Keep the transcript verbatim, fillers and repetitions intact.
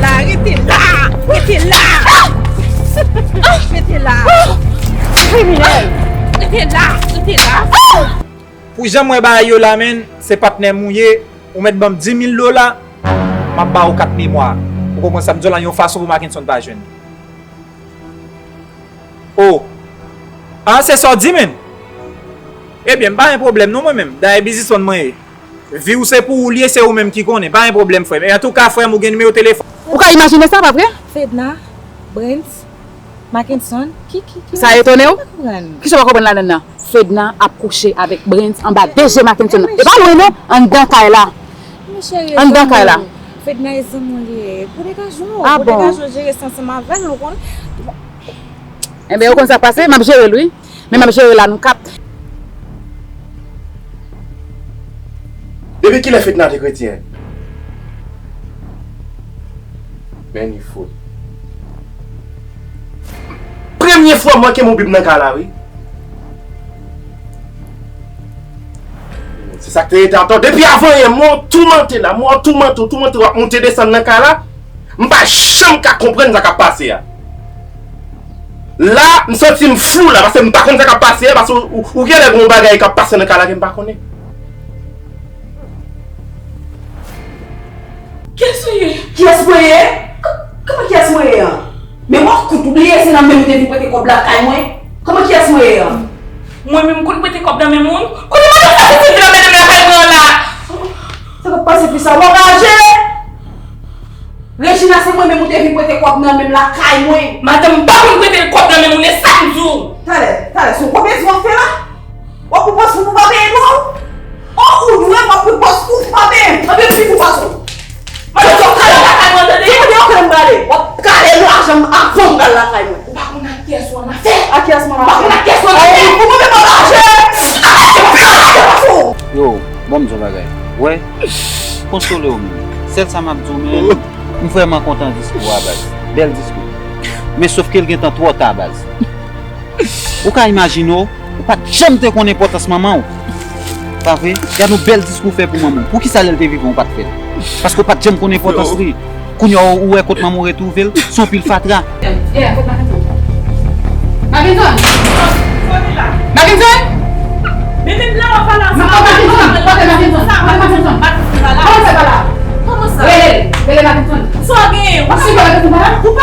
Rete la! Rete la! Rete la! Kriminèl! Rete la! Rete la! Pou jan m wè bagay yo la, menn, se patnè m ou ye, ou mèt ban m di mil dola, m ap ba ou kat memwa. Ou konprann sa m di w la, yon fason pou Mackenson pa jwenn. Oh! Ah, se sa w di, menn? Ebyen, m pa gen pwoblèm non, mwen menm. Dayè, biznismann mwen ye. Vi w se pou ou l ye, se ou menm ki konnen. Pa gen pwoblèm, frè m. E antouka, frè m, ou gen nimewo telefòn. Ou ka imajine sa, pa vre? Fedna, Brens, Mackenson, ki, ki, ki... Sa etone w? M pa konprann. Kisa w pa konprann ladann nan? Fedna ap kouche avèk Brens anba de je Mackenson nan. E pa lwen non, anndan kay la. Anndan kay la. Fedna e zanmi w li ye. Pou degaje w, pou degaje w jere sa ansanm avè l, ou konn. Enben, ou konn sa k pase? M ap jere l, wi. Men m ap jere la, nou kat. Depi kilè Fedna te kretyen? Men li fout. Premye fwa m wè ke m oubli m nan kay la, wi. Se sa k te rete atò. Depi avan yè, mwen toumante la, mwen toumante, toumante, w ap monte desann nan kay la. M pa janm ka konprann sa k ap pase a. La, m santi m flou la, paske m pa konn sa k ap pase a, paske ou, ou, ou genlè gen yon bagay k ap pase nan kay la ke m pa konnen. Kiyès ou ye? Kiyès mwen ye? K-, kòman kiyès mwen ye an? Men w ap kout, ou bliye se nan men m ou te vin prete kòb lakay mwen? Kòman kiyès mwen ye an? Mwen menm konn prete kòb nan men moun? Kote madanm sa soti vin nan men m lakay mwen an la? Sa k ap pase fi sa? W anraje? Regina, se mwen menm ou te vin prete kòb nan men m lakay mwen. Madanm, m pa konn prete kòb nan men moun, e sa m di w. Talè, talè, se yon gwo bezwen w ap fè la? W ap pran pòz pou w pa peye dwa w? O, ou dwe w ap pran pòz pou w pa peye m. Anben, pi pou pòz ou. Madanm, w ap kale lakay mwen, tande? Kote w kale m prale? W ap kale lajan m avan m pral lakay mwen. Ou pa konn ak kiyès ou annafè. Ak kiyès mwen annafè? Ou pa konn ak kiyès ou annafè. Ou mande mwen lajan. Yo, bon, m di w bagay. Wè, konsole w menm. Sèl sa m ap di w, men, m vrèman kontan diskou a, baz. Bèl diskou. Men sof ke l gentan twò ta, baz. Ou ka imajine w, ou pa t janm te konn enpòtans manman w. Pa vre? Gad yon bèl diskou w fè pou manman w. Poukisa lè l te vivan ou pa t fè l? Paske ou pa t janm konn enpòtans li. Kounye a ou wè kot manman w retwouve l, se yon pil fatra. Yeah, kot Mackenson? Mackenson! Mackenson! Men menm lè w ap pale ansanm avè m, Mackenson, Mackenson, Mackenson pa la. Kòman sa pa la? Kòman sa? Rele l, rele Mackenson. Sa w genyen? W ap swiv Mackenson pa la? Ou